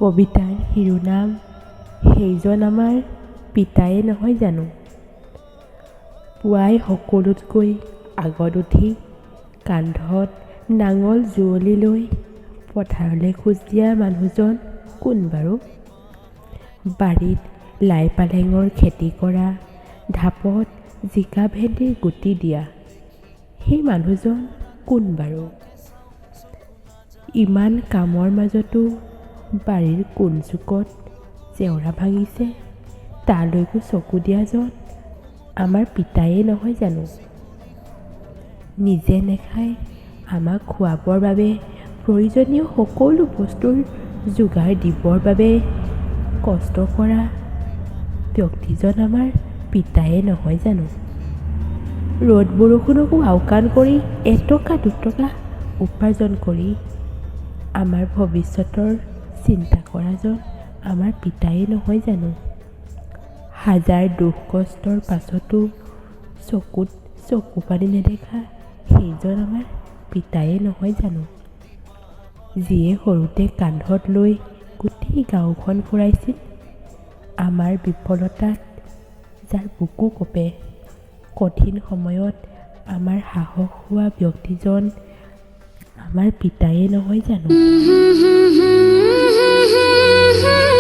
কবিতাৰ শিৰোনাম সেইজন আমাৰ পিতায়ে নহয় জানো? পুৱাই সকলোতকৈ আগত উঠি কান্ধত নাঙল যুঁৱলি লৈ পথাৰলৈ খোজ দিয়া মানুহজন কোন বাৰু? বাৰীত লাই পালেঙৰ খেতি কৰা, ঢাপত জিকা ভেন্দিৰ গুটি দিয়া সেই মানুহজন কোন বাৰু? ইমান কামৰ মাজতো বাৰীৰ কোন চুকত জেওৰা ভাঙিছে তালৈকো চকু দিয়াজন আমাৰ পিতায়ে নহয় জানো? নিজে নেখাই আমাক খুৱাবৰ বাবে প্ৰয়োজনীয় সকলো বস্তুৰ যোগাৰ দিবৰ বাবে কষ্ট কৰা ব্যক্তিজন আমাৰ পিতায়ে নহয় জানো? ৰ'দ বৰষুণকো আওকাণ কৰি এটকা দুটকা উপাৰ্জন কৰি আমাৰ ভৱিষ্যতৰ চিন্তা কৰাজন আমাৰ পিতায়ে নহয় জানো? হাজাৰ দুখ কষ্টৰ পাছতো চকুত চকুপানী নেদেখা সেইজন আমাৰ পিতায়ে নহয় জানো? যিয়ে সৰুতে কান্ধত লৈ গোটেই গাঁওখন ফুৰাইছিল, আমাৰ বিফলতাত যাৰ বুকু কঁপে, কঠিন সময়ত আমাৰ সাহস হোৱা ব্যক্তিজন আমাৰ পিতায়ে নহয় জানো? Mm-hmm.